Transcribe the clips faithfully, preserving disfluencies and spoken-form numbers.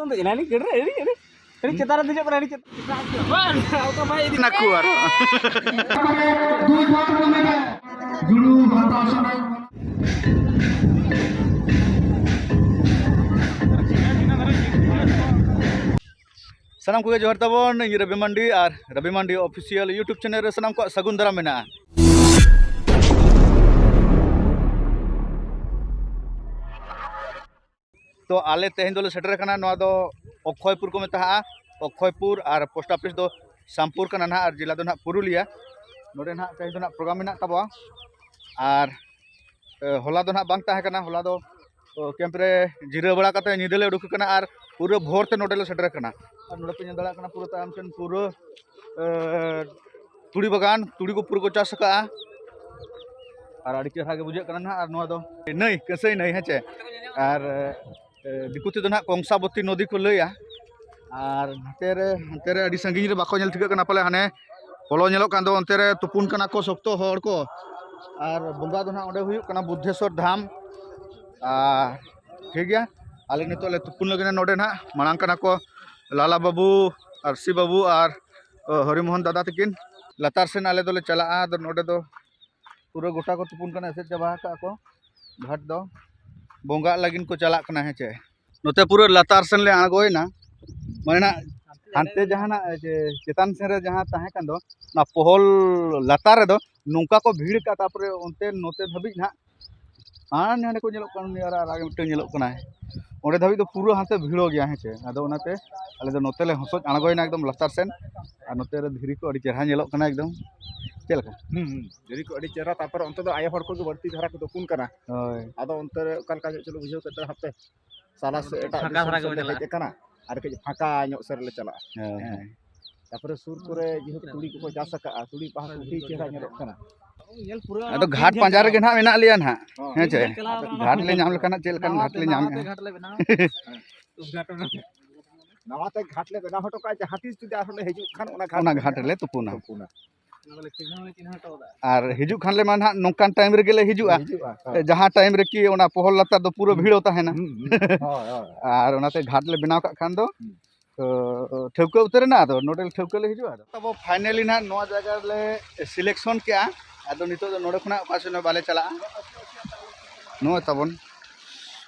ᱫᱮᱡ ᱮᱱᱟ, ᱟᱹᱰᱤ ᱪᱮᱛᱟᱱ ᱨᱮ ᱫᱮᱡᱚᱜ ᱠᱟᱱᱟ, ᱟᱹᱰᱤ ᱪᱮᱛᱟᱱ᱾ ᱱᱟᱠᱩ ᱟᱨ ᱥᱟᱱᱟᱢ ᱠᱚᱜᱮ ᱡᱚᱦᱟᱨ ᱛᱟᱵᱚᱱ᱾ ᱤᱧ ᱨᱚᱵᱤ ᱢᱟᱱᱰᱤ ᱟᱨ ᱨᱚᱵᱤ ᱢᱟᱱᱰᱤ ᱚᱯᱷᱤᱥᱤᱭᱟᱞ YouTube ᱪᱮᱱᱮᱞ ᱨᱮ ᱥᱟᱱᱟᱢ ᱠᱚᱣᱟᱜ ᱥᱟᱹᱜᱩᱱ ᱫᱟᱨᱟᱢ ᱢᱮᱱᱟᱜᱼᱟ᱾ ᱛᱚ ᱟᱞᱮ ᱛᱮᱦᱮᱧ ᱫᱚᱞᱮ ᱥᱮᱴᱮᱨ ᱟᱠᱟᱱᱟ, ᱱᱚᱣᱟ ᱫᱚ ᱚᱠᱠᱷᱚᱭᱯᱩᱨ ᱠᱚ ᱢᱮᱛᱟᱜᱼᱟ᱾ ᱚᱠᱠᱷᱚᱭᱯᱩᱨ ᱟᱨ ᱯᱳᱥᱴ ᱚᱯᱷᱤᱥ ᱫᱚ ᱥᱟᱢᱯᱩᱨ ᱠᱟᱱᱟ ᱱᱟᱦᱟᱜ, ᱟᱨ ᱡᱮᱞᱟ ᱫᱚ ᱱᱟᱦᱟᱜ ᱯᱩᱨᱩᱞᱤᱭᱟ᱾ ᱱᱚᱰᱮ ᱱᱟᱦᱟᱜ ᱛᱮᱦᱮᱧ ᱫᱚ ᱱᱟᱦᱟᱜ ᱯᱨᱳᱜᱨᱟᱢ ᱢᱮᱱᱟᱜ ᱛᱟᱵᱚᱣᱟ᱾ ᱟᱨ ᱮ, ᱦᱚᱞᱟ ᱫᱚ ᱱᱟᱦᱟᱜ ᱵᱟᱝ ᱛᱟᱦᱮᱸ ᱠᱟᱱᱟ᱾ ᱦᱚᱞᱟ ᱫᱚ ᱚ, ᱠᱮᱢᱯ ᱨᱮ ᱡᱤᱨᱟᱹᱣ ᱵᱟᱲᱟ ᱠᱟᱛᱮ ᱧᱤᱫᱟᱹ ᱞᱮ ᱩᱰᱩᱠ ᱟᱠᱟᱱᱟ ᱟᱨ ᱯᱩᱨᱟᱹ ᱵᱷᱳᱨ ᱛᱮ ᱱᱚᱰᱮ ᱞᱮ ᱥᱮᱴᱮᱨ ᱟᱠᱟᱱᱟ᱾ ᱟᱨ ᱱᱚᱰᱮ ᱯᱮ ᱧᱮᱞ ᱫᱟᱲᱮᱭᱟᱜ ᱠᱟᱱᱟ ᱯᱩᱨᱟᱹ ᱛᱟᱭᱚᱢ ᱥᱮᱱ ᱯᱩᱨᱟᱹ ᱮ, ᱛᱩᱲᱤ ᱵᱟᱜᱟᱱ, ᱛᱩᱲᱤ ᱠᱚ ᱯᱩᱨᱟᱹ ᱠᱚ ᱪᱟᱥ ᱟᱠᱟᱫᱼᱟ᱾ ᱟᱨ ᱟᱹᱰᱤ ᱪᱮᱦᱨᱟ ᱜᱮ ᱵᱩᱡᱷᱟᱹᱜ ᱠᱟᱱᱟ ᱱᱟᱦᱟᱜ᱾ ᱟᱨ ᱱᱚᱣᱟ ᱫᱚ ᱱᱟᱹᱭ, ᱠᱟᱹᱥᱟᱹᱭ ᱱᱟᱹᱭ, ᱦᱮᱸ ᱪᱮ? ᱟᱨ ᱮ, ᱫᱤᱠᱩ ᱛᱮᱫᱚ ᱱᱟᱦᱟᱜ ᱠᱚᱝᱥᱟᱵᱚᱛᱤ ᱱᱚᱫᱤ ᱠᱚ ᱞᱟᱹᱭᱟ᱾ ᱟᱨ ᱱᱚᱛᱮ ᱨᱮ, ᱦᱟᱱᱛᱮ ᱨᱮ ᱟᱹᱰᱤ ᱥᱟᱺᱜᱤᱧ ᱨᱮ ᱵᱟᱠᱚ ᱧᱮᱞ ᱴᱷᱤᱠᱟᱹᱜ ᱠᱟᱱᱟ ᱯᱟᱞᱮ, ᱦᱟᱱᱮ ᱯᱚᱞᱚ ᱧᱮᱞᱚᱜ ᱠᱟᱱ ᱫᱚ, ᱚᱱᱛᱮ ᱨᱮ ᱛᱩᱯᱩᱱ ᱠᱟᱱᱟ ᱠᱚ ᱥᱚᱠᱛᱚ ᱦᱚᱲ ᱠᱚ᱾ ᱟᱨ ᱵᱚᱸᱜᱟ ᱫᱚ ᱱᱟᱦᱟᱜ ᱚᱸᱰᱮ ᱦᱩᱭᱩᱜ ᱠᱟᱱᱟ ᱵᱩᱫᱽᱫᱷᱮᱥᱣᱚᱨ ᱫᱷᱟᱢ᱾ ᱟᱨ ᱴᱷᱤᱠ ᱜᱮᱭᱟ, ᱟᱞᱮ ᱱᱤᱛᱚᱜ ᱞᱮ ᱛᱩᱯᱩᱱ ᱞᱟᱹᱜᱤᱫ᱾ ᱱᱚᱰᱮ ᱱᱟᱦᱟᱜ ᱢᱟᱲᱟᱝ ᱠᱟᱱᱟ ᱠᱚ ᱞᱟᱞᱟ ᱵᱟᱹᱵᱩ, ᱟᱨᱥᱤ ᱵᱟᱹᱵᱩ ᱟᱨ ᱚ, ᱦᱚᱨᱤᱢᱳᱦᱚᱱ ᱫᱟᱫᱟ ᱛᱟᱹᱠᱤᱱ᱾ ᱞᱟᱛᱟᱨ ᱥᱮᱱ ᱟᱞᱮ ᱫᱚᱞᱮ ᱪᱟᱞᱟᱜᱼᱟ᱾ ᱟᱫᱚ ᱱᱚᱰᱮ ᱫᱚ ᱯᱩᱨᱟᱹ ᱜᱚᱴᱟ ᱠᱚ ᱛᱩᱯᱩᱱ ᱠᱟᱱᱟ, ᱮᱥᱮᱫ ᱪᱟᱵᱟ ᱟᱠᱟᱫ ᱠᱚ ᱜᱷᱟᱴ ᱫᱚ᱾ ᱵᱚᱸᱜᱟᱜ ᱞᱟᱹᱜᱤᱫ ᱠᱚ ᱪᱟᱞᱟᱜ ᱠᱟᱱᱟ, ᱦᱮᱸ ᱪᱮ? ᱱᱚᱛᱮ ᱯᱩᱨᱟᱹ ᱞᱟᱛᱟᱨ ᱥᱮᱱ ᱞᱮ ᱟᱬᱜᱚᱭᱮᱱᱟ, ᱢᱟᱱᱮ ᱱᱟᱜ ᱦᱟᱱᱛᱮ ᱡᱟᱦᱟᱸ ᱱᱟᱜ ᱡᱮ ᱪᱮᱛᱟᱱ ᱥᱮᱱ ᱨᱮ ᱡᱟᱦᱟᱸ ᱛᱟᱦᱮᱸ ᱠᱟᱱ ᱫᱚ, ᱚᱱᱟ ᱯᱚᱦᱚᱞ ᱞᱟᱛᱟᱨ ᱨᱮᱫᱚ ᱱᱚᱝᱠᱟ ᱠᱚ ᱵᱷᱤᱲ ᱠᱟᱜᱼᱟ᱾ ᱛᱟᱨᱯᱚᱨᱮ ᱚᱱᱛᱮ ᱱᱚᱛᱮ ᱫᱷᱟᱹᱵᱤᱡ ᱱᱟᱜ ᱦᱟᱱᱮ ᱦᱟᱸᱰᱮ ᱠᱚ ᱧᱮᱞᱚᱜ ᱠᱟᱱ, ᱩᱱᱤ ᱟᱨ, ᱟᱨ ᱢᱤᱫᱴᱟᱝ ᱧᱮᱞᱚᱜ ᱠᱟᱱᱟᱭ᱾ ᱚᱸᱰᱮ ᱫᱷᱟᱹᱵᱤᱡ ᱫᱚ ᱯᱩᱨᱟᱹ ᱦᱟᱱᱛᱮ ᱵᱷᱤᱲᱚᱜ ᱜᱮᱭᱟ, ᱦᱮᱸ ᱪᱮ? ᱟᱫᱚ ᱚᱱᱟᱛᱮ ᱟᱞᱮ ᱫᱚ ᱱᱚᱛᱮ ᱞᱮ ᱦᱚᱥᱚᱡ ᱟᱬᱜᱚᱭᱮᱱᱟ ᱮᱠᱫᱚᱢ ᱞᱟᱛᱟᱨ ᱥᱮᱱ᱾ ᱟᱨ ᱱᱚᱛᱮ ᱨᱮ ᱫᱷᱤᱨᱤ ᱠᱚ ᱟᱹᱰᱤ ᱪᱮᱦᱨᱟ ᱧᱮᱞᱚᱜ ᱠᱟᱱᱟ ᱮᱠᱫᱚᱢ᱾ ᱪᱮᱫ ᱞᱮᱠᱟ? ᱦᱩᱸ ᱦᱩᱸ, ᱫᱷᱤᱨᱤ ᱠᱚ ᱟᱹᱰᱤ ᱪᱮᱦᱨᱟ᱾ ᱛᱟᱨᱯᱚᱨᱮ ᱚᱱᱛᱮ ᱫᱚ ᱟᱭᱳ ᱦᱚᱲ ᱠᱚᱜᱮ ᱵᱟᱹᱲᱛᱤ ᱫᱷᱟᱨᱟ ᱠᱚ ᱛᱩᱯᱩᱱ ᱠᱟᱱᱟ᱾ ᱦᱳᱭ᱾ ᱟᱫᱚ ᱚᱱᱛᱮ ᱨᱮ ᱚᱠᱟ ᱞᱮᱠᱟ ᱧᱚᱜ ᱪᱚᱞᱚ ᱵᱩᱡᱷᱟᱹᱣ ᱠᱮᱫ ᱛᱮ ᱦᱟᱯᱮ ᱥᱟᱞᱟ ᱥᱮ ᱮᱴᱟᱜ ᱯᱷᱟᱸᱠᱟ ᱫᱤᱥᱚᱢ ᱫᱷᱟᱨᱟ ᱜᱮ ᱥᱮᱫ ᱞᱮ ᱪᱟᱞᱟᱜᱼᱟ᱾ ᱦᱮᱡ ᱟᱠᱟᱱᱟ, ᱟᱨ ᱠᱟᱹᱡ ᱯᱷᱟᱸᱠᱟ ᱧᱚᱜ ᱥᱮᱫ ᱨᱮᱞᱮ ᱪᱟᱞᱟᱜᱼᱟ᱾ ᱦᱳᱭ, ᱦᱮᱸ᱾ ᱦᱳᱭ᱾ ᱛᱟᱨᱯᱚᱨᱮ ᱥᱩᱨ ᱠᱚᱨᱮ ᱡᱮᱦᱮᱛᱩ ᱛᱩᱲᱤ ᱠᱚᱠᱚ ᱪᱟᱥ ᱟᱠᱟᱫᱼᱟ, ᱛᱩᱲᱤ ᱵᱟᱦᱟ ᱠᱚ ᱟᱹᱰᱤ ᱪᱮᱦᱨᱟ ᱧᱮᱞᱚᱜ ᱠᱟᱱᱟ᱾ ᱟᱫᱚ ᱜᱷᱟᱴ ᱯᱟᱸᱡᱟ ᱨᱮᱜᱮ ᱱᱟᱦᱟᱜ ᱢᱮᱱᱟᱜ ᱞᱮᱭᱟ ᱱᱟᱦᱟᱜ, ᱦᱮᱸ ᱪᱮ? ᱜᱷᱟᱴ ᱞᱮ ᱧᱟᱢ ᱞᱮᱠᱷᱟᱱ ᱱᱟᱜ ᱪᱮᱫ ᱞᱮᱠᱟᱱ ᱜᱷᱟᱴ ᱞᱮ ᱧᱟᱢᱮᱫᱼᱟ? ᱱᱟᱣᱟ ᱛᱮ ᱜᱷᱟᱴ ᱞᱮ ᱵᱮᱱᱟᱣ ᱦᱚᱴᱚ ᱠᱟᱜᱼᱟ, ᱡᱟᱦᱟᱸ ᱛᱤᱥ ᱡᱩᱫᱤ ᱟᱨᱦᱚᱸ ᱞᱮ ᱦᱤᱡᱩᱜ ᱠᱷᱟᱱ ᱚᱱᱟ ᱜᱷᱟᱴ ᱚᱱᱟ ᱨᱮ ᱜᱷᱟᱴ ᱨᱮᱞᱮ ᱛᱩᱯᱩᱱᱟ᱾ ᱛᱩᱯᱩᱱᱟ᱾ ᱟᱨ ᱦᱤᱡᱩᱜ ᱠᱷᱟᱱ ᱞᱮ ᱢᱟ ᱱᱟᱦᱟᱜ ᱱᱚᱝᱠᱟᱱ ᱴᱟᱭᱤᱢ ᱨᱮᱜᱮ ᱞᱮ ᱦᱤᱡᱩᱜᱼᱟ᱾ ᱦᱤᱡᱩᱜᱼᱟ, ᱦᱳᱭ᱾ ᱡᱟᱦᱟᱸ ᱴᱟᱭᱤᱢ ᱨᱮᱠᱤ ᱚᱱᱟ ᱯᱚᱦᱚᱞ ᱞᱟᱛᱟᱨ ᱫᱚ ᱯᱩᱨᱟᱹ ᱦᱩᱸ᱾ ᱵᱷᱤᱲᱚᱜ ᱛᱟᱦᱮᱱᱟ᱾ ᱦᱩᱸ, ᱦᱩᱸ᱾ ᱦᱳᱭ, ᱦᱳᱭ᱾ ᱟᱨ ᱚᱱᱟᱛᱮ ᱜᱷᱟᱴ ᱞᱮ ᱵᱮᱱᱟᱣ ᱠᱟᱜ ᱠᱷᱟᱱ ᱫᱚ, ᱦᱩᱸ᱾ ᱛᱚ, ᱴᱷᱟᱹᱣᱠᱟᱹ ᱩᱛᱟᱹᱨ ᱮᱱᱟ, ᱟᱫᱚ ᱱᱚᱰᱮ ᱴᱷᱟᱹᱣᱠᱟᱹ ᱞᱮ ᱦᱤᱡᱩᱜᱼᱟ᱾ ᱟᱫᱚ ᱟᱵᱚ finally ᱱᱟᱦᱟᱜ ᱱᱚᱣᱟ ᱡᱟᱭᱜᱟ ᱨᱮᱞᱮ selection ᱠᱮᱜᱼᱟ᱾ ᱟᱫᱚ ᱱᱤᱛᱚᱜ ᱫᱚ ᱱᱚᱰᱮ ᱠᱷᱚᱱᱟᱜ ᱚᱠᱟ ᱥᱮᱫ ᱦᱚᱸ ᱵᱟᱞᱮ ᱪᱟᱞᱟᱜᱼᱟ᱾ ᱱᱚᱜᱼᱚᱭ ᱛᱟᱵᱚᱱ,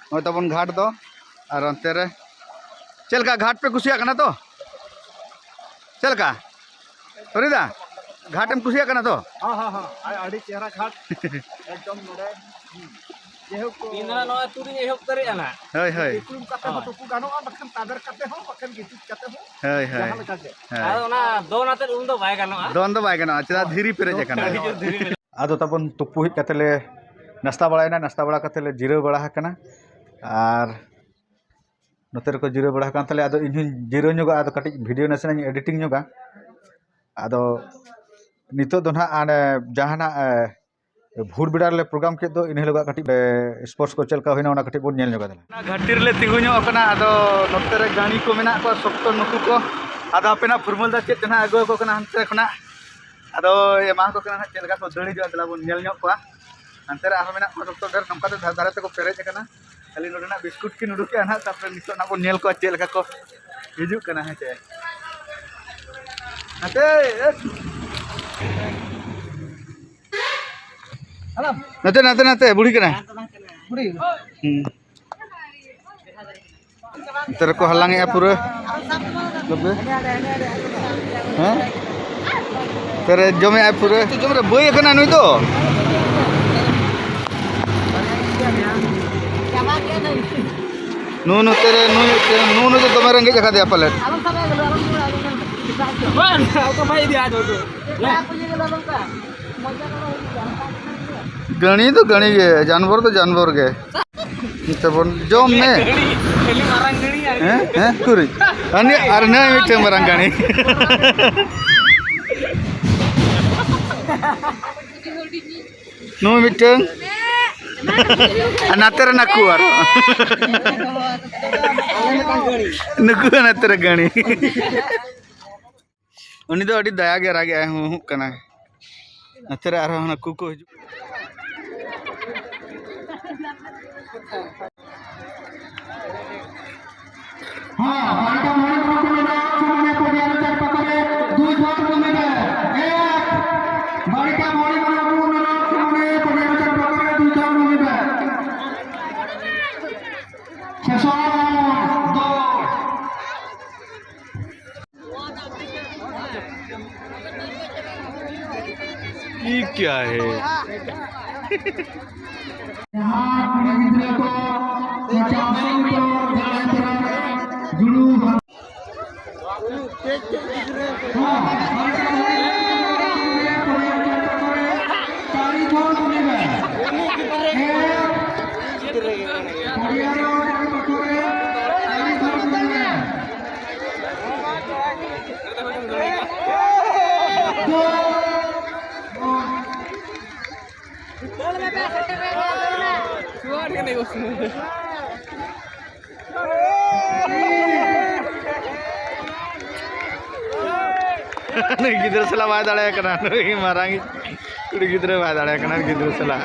ᱱᱚᱜᱼᱚᱭ ᱛᱟᱵᱚᱱ ᱜᱷᱟᱴ ᱫᱚ᱾ ᱟᱨ ᱚᱱᱛᱮ ᱨᱮ ᱪᱮᱫ ᱞᱮᱠᱟ ᱜᱷᱟᱴ ᱯᱮ ᱠᱩᱥᱤᱭᱟᱜ ᱠᱟᱱᱟ ᱛᱚ? ᱪᱮᱫ ᱞᱮᱠᱟ? ᱯᱷᱮᱨᱤᱫᱟ, ᱜᱷᱟᱴ ᱮᱢ ᱠᱩᱥᱤᱭᱟᱜ ᱠᱟᱱᱟ ᱛᱚ? ᱦᱚᱸ, ᱦᱚᱸ, ᱦᱚᱸ᱾ ᱟᱭ, ᱟᱹᱰᱤ ᱪᱮᱦᱨᱟ ᱜᱷᱟᱴ᱾ ᱮᱠᱫᱚᱢ ᱱᱚᱰᱮ᱾ ᱦᱩᱸ᱾ ᱡᱟᱭᱦᱳᱠ, ᱤᱧ ᱫᱚ ᱱᱟᱜ ᱱᱚᱣᱟ ᱟᱹᱛᱩ ᱨᱤᱧ ᱮᱦᱚᱵ ᱩᱛᱟᱹᱨᱮᱜᱼᱟ ᱱᱟᱜ᱾ ᱦᱳᱭ, ᱦᱳᱭ᱾ ᱩᱯᱨᱩᱢ ᱠᱟᱛᱮ ᱦᱚᱸ ᱦᱳᱭ᱾ ᱛᱩᱯᱩ ᱜᱟᱱᱚᱜᱼᱟ, ᱵᱟᱠᱷᱟᱱ ᱛᱟᱵᱮᱨ ᱠᱟᱛᱮ ᱦᱚᱸ, ᱵᱟᱠᱷᱟᱱ ᱜᱤᱛᱤᱡ ᱠᱟᱛᱮ ᱦᱚᱸ, ᱦᱳᱭ, ᱦᱳᱭ᱾ ᱡᱟᱦᱟᱸ ᱞᱮᱠᱟ ᱜᱮ᱾ ᱦᱳᱭ᱾ ᱟᱫᱚ ᱚᱱᱟ ᱫᱚᱱ ᱟᱛᱮᱫ ᱩᱱ ᱫᱚ ᱵᱟᱭ ᱜᱟᱱᱚᱜᱼᱟ᱾ ᱫᱚᱱ ᱫᱚ ᱵᱟᱭ ᱜᱟᱱᱚᱜᱼᱟ, ᱪᱮᱫᱟᱜ ᱦᱳᱭ᱾ ᱫᱷᱤᱨᱤ ᱯᱮᱨᱮᱡ ᱟᱠᱟᱱᱟ᱾ ᱟᱹᱰᱤ ᱡᱳᱨ ᱫᱷᱤᱨᱤ ᱢᱮᱱᱟᱜᱼᱟ᱾ ᱟᱫᱚ ᱛᱟᱵᱚᱱ ᱛᱩᱯᱩ ᱦᱮᱡ ᱠᱟᱛᱮ ᱞᱮ ᱱᱟᱥᱛᱟ ᱵᱟᱲᱟᱭᱮᱱᱟ, ᱱᱟᱥᱛᱟ ᱵᱟᱲᱟ ᱠᱟᱛᱮ ᱞᱮ ᱡᱤᱨᱟᱹᱣ ᱵᱟᱲᱟ ᱟᱠᱟᱱᱟ᱾ ᱟᱨ ᱱᱚᱛᱮ ᱨᱮᱠᱚ ᱡᱤᱨᱟᱹᱣ ᱵᱟᱲᱟ ᱟᱠᱟᱱ ᱛᱟᱞᱮᱭᱟ᱾ ᱟᱫᱚ ᱤᱧ ᱦᱚᱸᱧ ᱡᱤᱨᱟᱹᱣ ᱧᱚᱜᱚᱜᱼᱟ, ᱟᱫᱚ ᱠᱟᱹᱴᱤᱡ video ᱱᱟᱥᱮᱱᱟᱜ ᱤᱧ editing ᱧᱚᱜᱟ᱾ ᱟᱫᱚ ᱱᱤᱛᱚᱜ ᱫᱚ ᱱᱟᱦᱟᱜ ᱦᱟᱱᱮ ᱡᱟᱦᱟᱱᱟᱜ, ᱮ, ᱵᱷᱳᱨ ᱵᱮᱲᱟ ᱨᱮᱞᱮ program ᱠᱮᱫ ᱫᱚ, ᱤᱱᱟᱹ ᱦᱤᱞᱳᱜᱟᱜ ᱠᱟᱹᱴᱤᱡ, ᱮ, sports ᱠᱚ ᱪᱮᱫ ᱞᱮᱠᱟ ᱦᱩᱭᱱᱟ, ᱚᱱᱟ ᱠᱟᱹᱴᱤᱡ ᱵᱚᱱ ᱧᱮᱞ ᱧᱚᱜᱟ ᱫᱮᱞᱟ᱾ ᱚᱱᱟ ᱜᱷᱟᱴᱤ ᱨᱮᱞᱮ ᱛᱤᱸᱜᱩ ᱧᱚᱜ ᱟᱠᱟᱱᱟ᱾ ᱟᱫᱚ ᱱᱚᱛᱮ ᱨᱮ ᱜᱟᱹᱲᱤ ᱠᱚ ᱢᱮᱱᱟᱜ ᱠᱚᱣᱟ ᱥᱚᱠᱛᱚ ᱱᱩᱠᱩ ᱠᱚ᱾ ᱟᱫᱚ ᱦᱟᱯᱮᱱᱟᱜ ᱯᱷᱩᱨᱢᱟᱹᱞ ᱫᱟ ᱪᱮᱫ ᱪᱚ ᱱᱟᱦᱟᱜ ᱟᱹᱜᱩ ᱟᱠᱚ ᱠᱟᱱᱟ ᱦᱟᱱᱛᱮ ᱠᱷᱚᱱᱟᱜ᱾ ᱟᱫᱚ ᱮᱢᱟ ᱠᱚ ᱠᱟᱱᱟ ᱱᱟᱦᱟᱜ ᱪᱮᱫ ᱞᱮᱠᱟ ᱠᱚ ᱫᱟᱹᱲ ᱦᱤᱡᱩᱜᱼᱟ, ᱫᱮᱞᱟ ᱵᱚᱱ ᱧᱮᱞ ᱧᱚᱜ ᱠᱚᱣᱟ᱾ ᱦᱟᱱᱛᱮ ᱨᱮ ᱟᱨᱦᱚᱸ ᱢᱮᱱᱟᱜ ᱠᱚᱣᱟ ᱥᱚᱠᱛᱚ ᱰᱷᱮᱨ, ᱱᱚᱝᱠᱟ ᱛᱮ ᱫᱷᱟᱨᱮ ᱫᱷᱟᱨᱮ ᱛᱮᱠᱚ ᱯᱮᱨᱮᱡ ᱟᱠᱟᱱᱟ᱾ ᱠᱷᱟᱹᱞᱤ ᱱᱚᱰᱮᱱᱟᱜ ᱵᱤᱥᱠᱩᱴ ᱠᱤᱱ ᱩᱰᱩᱠᱮᱜᱼᱟ ᱱᱟᱦᱟᱜ, ᱛᱟᱨᱯᱚᱨᱮ ᱱᱤᱛᱚᱜ ᱱᱟᱦᱟᱜ ᱵᱚᱱ ᱧᱮᱞ ᱠᱚᱣᱟ ᱪᱮᱫ ᱞᱮᱠᱟ ᱠᱚ ᱦᱤᱡᱩᱜ ᱠᱟᱱᱟ, ᱦᱮᱸ ᱪᱮ? ᱦᱟᱱᱛᱮ, ᱮ᱾ ᱱᱟᱛᱮ, ᱱᱟᱛᱮ, ᱱᱟᱛᱮ, ᱵᱩᱲᱦᱤ ᱠᱟᱱᱟᱭ᱾ ᱵᱩᱲᱦᱤ? ᱦᱩᱸ᱾ ᱱᱚᱛᱮ ᱨᱮᱠᱚ ᱦᱟᱞᱟᱝᱮᱜᱼᱟ ᱯᱩᱨᱟᱹ᱾ ᱦᱮᱸ? ᱱᱚᱛᱮ ᱨᱮ ᱡᱚᱢᱮᱜᱼᱟᱭ ᱯᱩᱨᱟᱹ᱾ ᱡᱚᱢ ᱨᱮ ᱵᱟᱹᱭ ᱟᱠᱟᱱᱟ ᱱᱩᱭ ᱫᱚ᱾ ᱱᱩ ᱱᱚᱛᱮ ᱨᱮ ᱱᱩᱭ, ᱱᱩ ᱱᱩᱭ ᱫᱚ ᱫᱚᱢᱮ ᱨᱮᱸᱜᱮᱡ ᱟᱠᱟᱫᱮᱭᱟ ᱯᱟᱞᱮᱫ᱾ ᱵᱟᱝ, ᱚᱠᱚ ᱵᱟᱭ ᱤᱫᱤᱭᱟ ᱟᱡ ᱫᱚ᱾ ᱜᱟᱹᱲᱤ ᱫᱚ ᱜᱟᱹᱲᱤ ᱜᱮ, ᱡᱟᱱᱣᱚᱨ ᱫᱚ ᱡᱟᱱᱣᱚᱨ ᱜᱮ᱾ ᱱᱤᱛᱚᱜ ᱵᱚᱱ ᱡᱚᱢ ᱢᱮ᱾ ᱠᱷᱟᱹᱞᱤ, ᱠᱷᱟᱹᱞᱤ ᱢᱟᱨᱟᱝ ᱜᱟᱹᱲᱤ ᱟᱨ ᱦᱮᱸ? ᱦᱮᱸ? ᱩᱠᱩᱨᱤᱡ? ᱟᱨ ᱱᱤ-, ᱟᱨ ᱱᱤᱭᱟᱹ ᱢᱤᱫᱴᱟᱝ ᱢᱟᱨᱟᱝ ᱜᱟᱹᱲᱤ᱾ ᱱᱩᱭ ᱢᱤᱫᱴᱟᱝ᱾ ᱟᱨ ᱱᱟᱛᱮ ᱨᱮ ᱱᱟᱠᱩ ᱟᱨᱚ᱾ ᱱᱩᱠᱩ ᱱᱟᱛᱮ ᱨᱮ ᱜᱟᱹᱲᱤ᱾ ᱩᱱᱤ ᱫᱚ ᱟᱹᱰᱤ ᱫᱟᱭᱟ ᱜᱮ ᱨᱟᱜᱮᱜᱼᱟᱭ, ᱦᱩᱸ, ᱦᱩᱸ ᱠᱟᱱᱟᱭ᱾ ᱱᱚᱛᱮ ᱨᱮ ᱟᱨᱦᱚᱸ ᱦᱟᱱᱟ ᱠᱩ ᱠᱚ ᱦᱤᱡᱩᱜ᱾ ᱦᱮᱸ, ᱵᱟᱲᱠᱟ ᱢᱚᱬᱮ ᱠᱚ ᱢᱮᱱᱟᱜ, ᱥᱟᱢᱟᱱᱮ ᱯᱚᱫᱤᱭᱟ ᱨᱮ ᱪᱟᱨ ᱯᱟᱠᱟ ᱨᱮ ᱫᱩᱭ ᱡᱷᱚᱲ ᱠᱚ ᱢᱮᱱᱟᱜ᱾ ᱮᱠ, ᱵᱟᱲᱠᱟ ᱢᱚᱬᱮ ᱠᱚ ᱢᱮᱱᱟᱜ, ᱥᱟᱢᱟᱱᱮ ᱯᱚᱫᱤᱭᱟ ᱨᱮ ᱪᱟᱨ ᱯᱟᱠᱟ ᱨᱮ ᱫᱩᱭ ᱡᱷᱚᱲ ᱠᱚ ᱢᱮᱱᱟᱜ᱾ ᱥᱮᱥᱚᱱ ᱫᱚ ये क्या है? ᱡᱟᱦᱟᱸ ᱠᱩᱲᱤ ᱜᱤᱫᱽᱨᱟᱹ ᱠᱚ ᱪᱟᱥ ᱠᱚ ᱫᱟᱲᱮ ᱛᱚᱨᱟ ᱨᱮ ᱡᱩᱲᱩ ᱱᱩᱭ ᱜᱤᱫᱽᱨᱟᱹ ᱥᱟᱞᱟᱜ ᱵᱟᱭ ᱫᱟᱲᱮᱭᱟᱜ ᱠᱟᱱᱟ, ᱱᱩᱭ ᱢᱟᱨᱟᱝ ᱠᱩᱲᱤ ᱜᱤᱫᱽᱨᱟᱹ ᱵᱟᱭ ᱫᱟᱲᱮᱭᱟᱜ ᱠᱟᱱᱟ ᱜᱤᱫᱽᱨᱟᱹ ᱥᱟᱞᱟᱜ᱾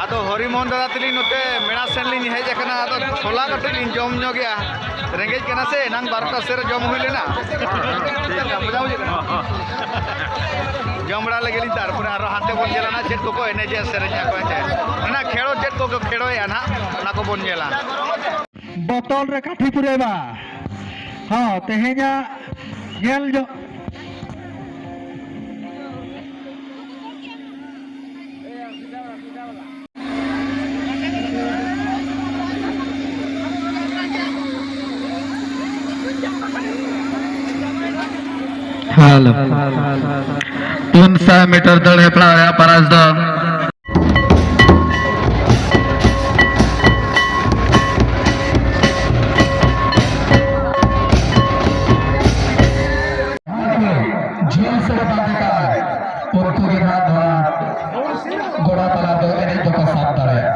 ᱟᱫᱚ ᱦᱚᱨᱤᱢᱳᱦᱚᱱ ᱫᱟᱫᱟ ᱛᱟᱹᱞᱤᱧ ᱱᱚᱛᱮ ᱢᱮᱞᱟ ᱥᱮᱱ ᱞᱤᱧ ᱦᱮᱡ ᱟᱠᱟᱱᱟ, ᱟᱫᱚ ᱪᱷᱳᱞᱟ ᱠᱟᱹᱴᱤᱡ ᱞᱤᱧ ᱡᱚᱢ ᱧᱚᱜᱮᱜᱼᱟ᱾ ᱨᱮᱸᱜᱮᱡ ᱠᱟᱱᱟ ᱥᱮ, ᱮᱱᱟᱝ ᱵᱟᱨᱚᱴᱟ ᱥᱮᱫ ᱨᱮ ᱡᱚᱢ ᱦᱩᱭ ᱞᱮᱱᱟ᱾ ᱢᱚᱡᱟ ᱵᱩᱡᱷᱟᱹᱜ ᱠᱟᱱᱟ᱾ ᱡᱚᱢ ᱵᱟᱲᱟ ᱞᱮᱜᱮ ᱞᱤᱧ, ᱛᱟᱨᱯᱚᱨᱮ ᱟᱨᱚ ᱦᱟᱱᱛᱮ ᱵᱚᱱ ᱧᱮᱞᱟ ᱱᱟᱜ ᱪᱮᱫ ᱠᱚᱠᱚ ᱮᱱᱮᱡᱮᱜᱼᱟ, ᱥᱮᱨᱮᱧᱮᱜᱼᱟ ᱠᱚ ᱦᱮᱸ ᱪᱮ᱾ ᱚᱱᱟ ᱠᱷᱮᱲᱚ ᱪᱮᱫ ᱠᱚᱠᱚ ᱠᱷᱮᱲᱚᱭᱮᱜᱼᱟ ᱱᱟᱜ, ᱚᱱᱟ ᱠᱚᱵᱚᱱ ᱧᱮᱞᱟ᱾ ᱵᱚᱛᱚᱞ ᱨᱮ ᱠᱟᱴᱷᱤ ᱯᱩᱨᱟᱹᱭ ᱵᱟ᱾ ᱦᱚᱸ, ᱛᱮᱦᱮᱧᱟᱜ ᱧᱮᱞ ᱡᱚᱝ ᱦᱮᱞᱳ᱾ ᱯᱩᱱ ᱥᱟᱭ ᱢᱤᱴᱟᱨ ᱫᱟᱹᱲ ᱦᱮᱯᱨᱟᱣ ᱨᱮᱭᱟᱜ ᱯᱨᱟᱭᱤᱡᱽ ᱫᱚ ᱡᱷᱟᱹᱞ ᱥᱮᱫ ᱵᱟᱝ ᱠᱟᱱᱟ, ᱩᱱᱠᱩ ᱜᱮ ᱱᱟᱦᱟᱜ ᱱᱚᱣᱟ ᱜᱚᱲᱟ ᱛᱟᱞᱟ ᱫᱚ ᱮᱱᱮᱡ ᱫᱚᱠᱚ ᱥᱟᱵ ᱫᱟᱲᱮᱭᱟᱜᱼᱟ᱾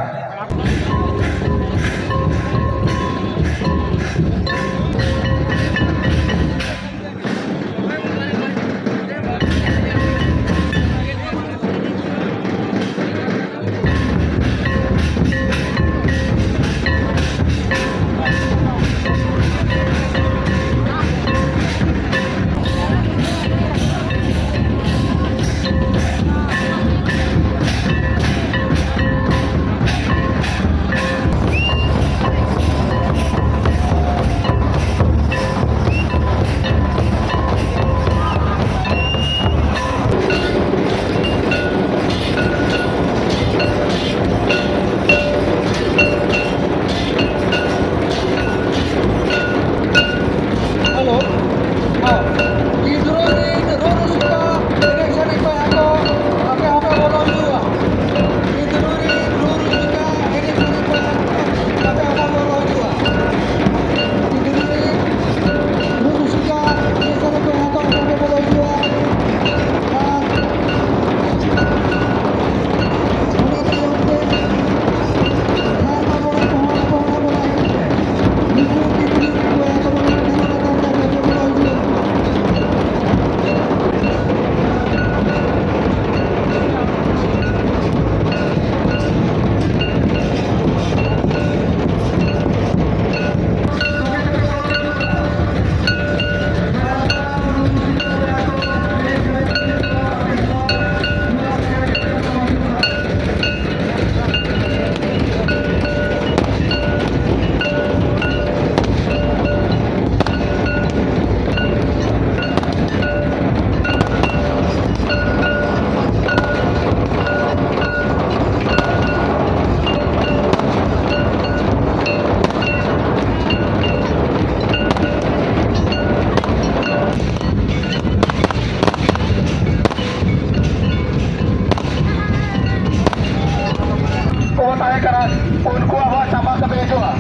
ᱠᱟᱱᱟ, ᱩᱱᱠᱩᱣᱟᱜ ᱦᱚᱸ ᱥᱟᱯᱷᱟ ᱥᱟᱹᱯᱷᱤ ᱦᱤᱡᱩᱜᱼᱟ᱾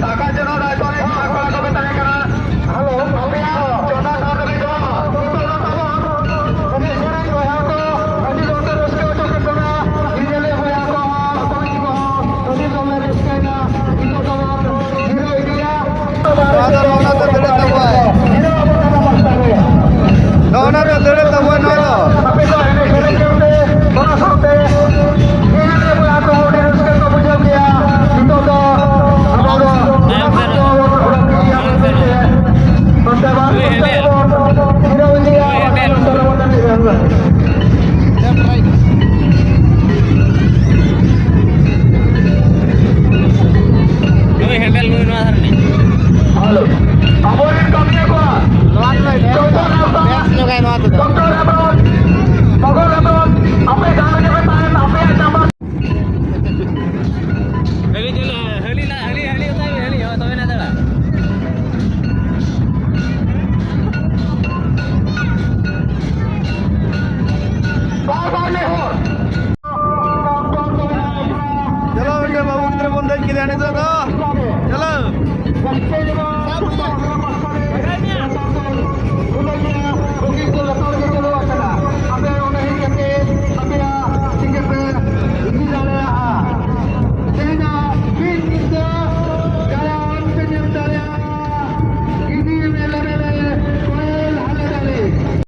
ᱫᱟᱠᱟ ᱡᱚᱱᱚᱜ ᱫᱟᱭᱤᱛᱛᱚ ᱨᱮ ᱡᱟᱦᱟᱸ ᱠᱚᱲᱟ ᱠᱚ ᱛᱟᱦᱮᱸ ᱠᱟᱱᱟ, ᱦᱮᱞᱳ, ᱟᱯᱮᱭᱟᱜ ᱪᱚᱸᱫᱟ ᱥᱟᱶ ᱛᱮᱯᱮ ᱡᱚᱢᱟ᱾ ᱱᱤᱛᱚᱜ ᱫᱚ ᱛᱟᱵᱚᱱ ᱮᱱᱮᱡ ᱥᱮᱨᱮᱧ ᱵᱚᱭᱦᱟ ᱠᱚ ᱟᱹᱰᱤ ᱡᱳᱨ ᱛᱮ ᱨᱟᱹᱥᱠᱟᱹ ᱦᱚᱪᱚ ᱠᱮᱫ ᱵᱚᱱᱟ᱾ ᱧᱮᱧᱮᱞᱤᱭᱟᱹ ᱵᱚᱭᱦᱟ ᱠᱚ ᱦᱚᱸ, ᱟᱠᱚ ᱠᱚ ᱦᱚᱸ ᱟᱹᱰᱤ ᱡᱳᱨ ᱞᱮ ᱨᱟᱹᱥᱠᱟᱹᱭᱮᱱᱟ᱾ ᱱᱤᱛᱚᱜ ᱫᱚᱵᱚᱱ ᱡᱤᱨᱟᱹᱣ ᱤᱫᱤᱭᱟ᱾ ᱱᱚᱣᱟ ᱫᱚ, ᱱᱚᱣᱟ ᱫᱚ ᱫᱟᱹᱲᱮᱫ ᱛᱟᱵᱚᱣᱟᱭ᱾ ᱡᱤᱨᱟᱹᱣ ᱟᱵᱚᱱ ᱠᱟᱱᱟ ᱢᱟᱥᱴᱟᱨ ᱨᱮ᱾ ᱱᱚᱜᱼᱚ ᱱᱟ ᱫᱚ ᱫᱟᱹᱲᱮᱫ ᱛᱟᱵᱚᱣᱟᱭ, ᱱᱚᱣᱟ ᱫᱚ᱾ ᱟᱯᱮ ᱫᱚ ᱮᱱᱮᱡ ᱥᱮᱨᱮᱧ ᱧᱮᱞ ᱛᱮ, ᱚᱱᱟ ᱥᱟᱶᱛᱮ ᱧᱮᱧᱮᱞᱤᱭᱟᱹ ᱵᱚᱭᱦᱟ ᱠᱚ ᱟᱹᱰᱤ ᱨᱟᱹᱥᱠᱟᱹ ᱠᱚ ᱵᱩᱡᱷᱟᱹᱣ ᱠᱮᱭᱟ᱾ ᱱᱤᱛᱚᱜ ᱫᱚ ᱚᱱᱟ ᱫᱚ ᱚᱲᱟᱜ ᱠᱚ ᱚᱰᱚᱠ ᱤᱫᱤᱭᱟ ᱢᱮᱱᱛᱮ᱾ ᱱᱚᱛᱮ ᱵᱟᱝ, ᱱᱚᱛᱮ ᱫᱚᱵᱚᱱ ᱡᱤᱨᱟᱹᱣ ᱤᱫᱤᱭᱟ᱾ ᱱᱚᱛᱮ ᱵᱚᱱ ᱮᱱᱮᱡ ᱧᱚᱜᱟ᱾ ᱱᱩᱭ ᱦᱮᱱᱰᱮᱞ ᱱᱩᱭ ᱱᱚᱣᱟ ᱫᱷᱟᱨᱮ ᱨᱤᱱᱤᱡ᱾ ᱦᱮᱞᱳ᱾ ᱟᱵᱚᱨᱮᱱ ᱠᱟᱹᱢᱤᱭᱟᱹ ᱠᱚᱣᱟᱜ ᱱᱚᱣᱟ ᱫᱚ ᱡᱚᱛᱚ ᱱᱟᱯᱟᱭ ᱵᱮᱥ ᱧᱚᱜᱟᱭ ᱱᱚᱣᱟ ᱛᱮᱫᱚ᱾